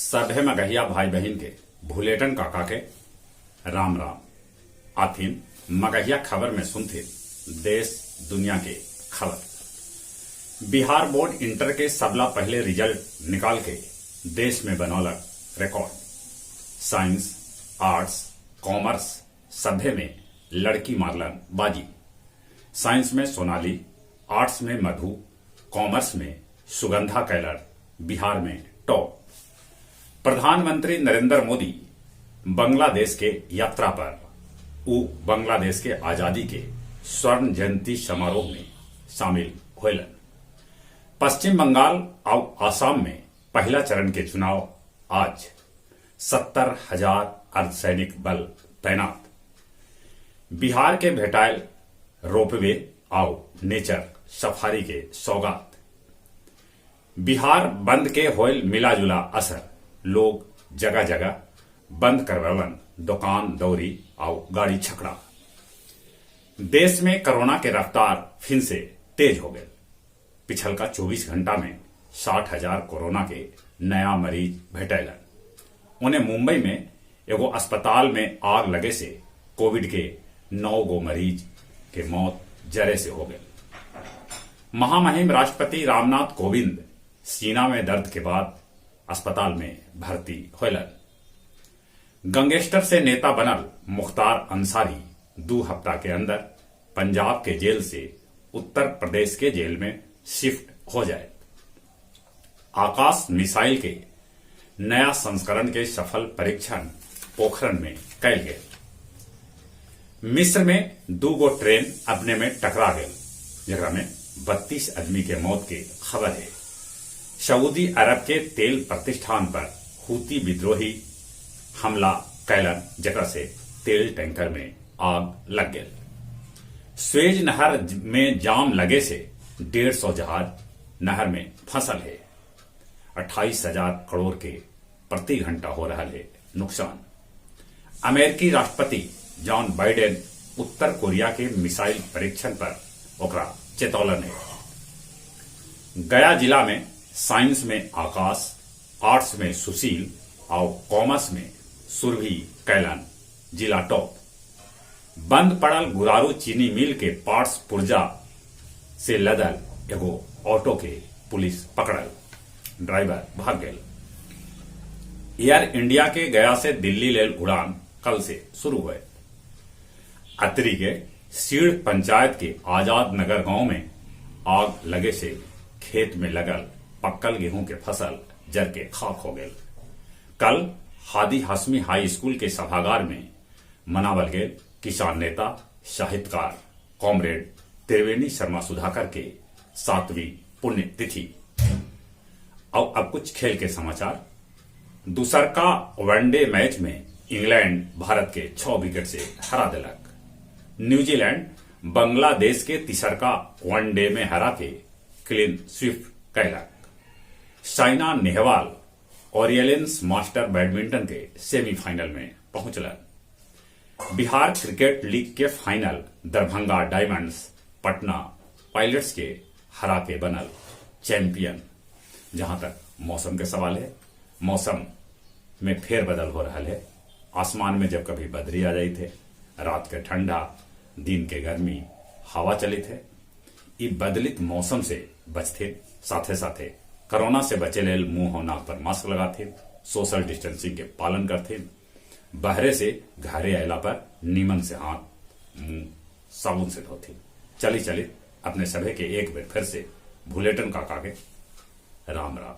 सभे मगहिया भाई बहिन के भुलेटन काका के राम राम। आथिन मगहिया खबर में सुनथिन देश दुनिया के खबर। बिहार बोर्ड इंटर के सबला पहले रिजल्ट निकाल के देश में बनौलक रिकॉर्ड। साइंस, आर्ट्स, कॉमर्स सभे में लड़की मारलन बाजी। साइंस में सोनाली, आर्ट्स में मधु, कॉमर्स में सुगंधा कैलर बिहार में टॉप। प्रधानमंत्री नरेंद्र मोदी बांग्लादेश के यात्रा पर उ बांग्लादेश के आजादी के स्वर्ण जयंती समारोह में शामिल होलन। पश्चिम बंगाल और आसाम में पहला चरण के चुनाव आज। 70,000 अर्धसैनिक बल तैनात। बिहार के भेटायल रोपवे आउ नेचर सफारी के सौगात। बिहार बंद के होयल मिलाजुला असर, लोग जगह जगह बंद करवलन दुकान दौरी आउ गाड़ी छकड़ा। देश में कोरोना के रफ्तार फिर से तेज हो गई। पिछलका 24 घंटा में 60,000 कोरोना के नया मरीज भेटैलन। उन्हें मुंबई में एगो अस्पताल में आग लगे से कोविड के 9 गो मरीज के मौत जरे से हो गई। महामहिम राष्ट्रपति रामनाथ कोविंद सीना में दर्द के बाद अस्पताल में भर्ती होलन। गैंगस्टर से नेता बनल मुख्तार अंसारी 2 हफ्ता के अंदर पंजाब के जेल से उत्तर प्रदेश के जेल में शिफ्ट हो जाए। आकाश मिसाइल के नया संस्करण के सफल परीक्षण पोखरण में कैल गेल। मिस्र में 2 गो ट्रेन अपने में टकरा गेल, जेकरा में 32 आदमी के मौत के खबर है। सऊदी अरब के तेल प्रतिष्ठान पर हूती विद्रोही हमला कैलन, जेकरा से तेल टैंकर में आग लग गेल। स्वेज नहर में जाम लगे से 150 जहाज नहर में फंसल है। 28,000 करोड़ के प्रति घंटा हो रहा है नुकसान। अमेरिकी राष्ट्रपति जॉन बाइडेन उत्तर कोरिया के मिसाइल परीक्षण पर ओकरा चेतौलन है। गया जिला में साइंस में आकाश, आर्ट्स में सुशील और कॉमर्स में सुरभि कैलन जिला टॉप। बंद पड़ल गुरारू चीनी मिल के पार्ट्स पुर्जा से लदल एगो ऑटो के पुलिस पकड़ल, ड्राइवर भाग गए। एयर इंडिया के गया से दिल्ली लेल उड़ान कल से शुरू हुए। अतरी के सीढ़ पंचायत के आजाद नगर गांव में आग लगे से खेत में लगल पक्कल गेहूं के फसल जर के खाक हो गए। कल हादी हाशमी हाई स्कूल के सभागार में मनावल गए किसान नेता साहित्यकार कॉमरेड त्रिवेणी शर्मा सुधाकर के 7वीं पुण्यतिथि। और अब कुछ खेल के समाचार। दूसर का वनडे मैच में इंग्लैंड भारत के 6 विकेट से हरा दिलक। न्यूजीलैंड बांग्लादेश के तीसरका वनडे में हरा के क्लीन स्वीप कैलक। साइना नेहवाल ओरियलेंस मास्टर बैडमिंटन के सेमीफाइनल में पहुंचलन। बिहार क्रिकेट लीग के final Darbhanga diamonds Patna pilots के हरा के बनल चैंपियन। जहां तक मौसम के सवाल है, मौसम में फेर बदल हो रहा है। आसमान में जब कभी बदरी आ जाई थे, रात के ठंडा, दिन के गर्मी, हवा चली थे। ये बदलित मौसम से बचथे, साथे साथे कोरोना से बचे लेल मुंह और नाक पर मास्क लगाथे, सोशल डिस्टेंसिंग के पालन करथे, बहरे से घरे आयला पर नीमन से हाथ मुंह साबुन से धोथे। चली चली अपने सभे के एक बेर फिर से भुलेटन काका के राम राम।